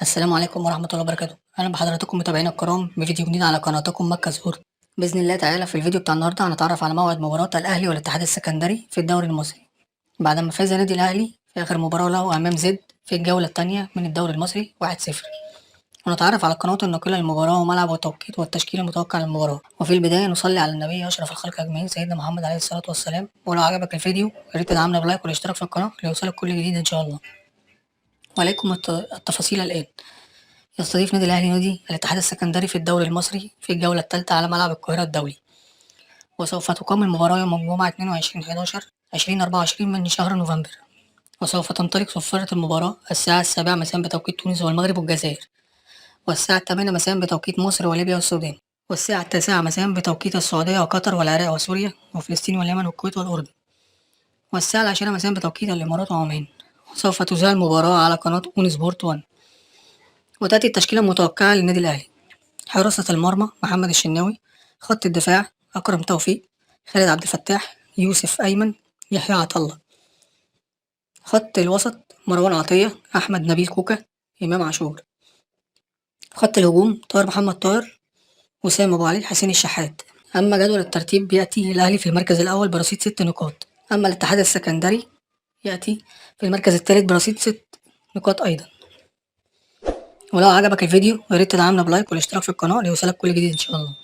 السلام عليكم ورحمة الله وبركاته. أهلا بحضراتكم متابعينا الكرام بفيديو جديد على قناتكم مكة زهور. بإذن الله تعالى في الفيديو بتاع النهاردة هنتعرف على موعد مباراة الأهلي والاتحاد السكندري في الدوري المصري، بعدما فاز نادي الأهلي في آخر مباراة له أمام زد في الجولة الثانية من الدوري المصري 1-0، ونتعرف على القنوات الناقلة للمباراة وملعب والتوقيت والتشكيل المتوقع للمباراة. وفي البداية نصلي على النبي أشرف الخلق أجمعين سيدنا محمد عليه الصلاة والسلام. ولو عجبك الفيديو يا ريت تدعمنا ب like والاشتراك في القناة ليوصلك كل جديد إن شاء الله. وعليكم التفاصيل الآن. يستضيف نادي الأهلي نادي الاتحاد السكندري في الدوري المصري في الجولة الثالثة على ملعب القاهرة الدولي، وسوف تقام المباراة يوم الجمعة 22/11/2024 من شهر نوفمبر، وسوف تنطلق صفارة المباراة الساعة 7 مساء بتوقيت تونس والمغرب والجزائر، والساعة 8 مساء بتوقيت مصر وليبيا والسودان، والساعة 9 مساء بتوقيت السعودية وقطر والعراق وسوريا وفلسطين واليمن والكويت والأردن، والساعة 10 مساء بتوقيت الإمارات وعمان. وسوف تذاع المباراة على قناة ON Sport 1. وتأتي التشكيلة المتوقعة للنادي الأهلي: حراسة المرمى محمد الشناوي، خط الدفاع أكرم توفيق، خالد عبد الفتاح، يوسف أيمن، يحيى عطالله، خط الوسط مروان عطية، أحمد نبيل كوكا، إمام عاشور، خط الهجوم طاهر محمد طاهر، وسام أبو علي، حسين الشحات. أما جدول الترتيب بيأتي الأهلي في المركز الأول برصيد 6 نقاط، أما الاتحاد السكندري يأتي في المركز الثالث برصيد 6 نقاط أيضا. ولو عجبك الفيديو يا ريت تدعمنا ب like والاشتراك في القناة ليوصلك كل جديد إن شاء الله.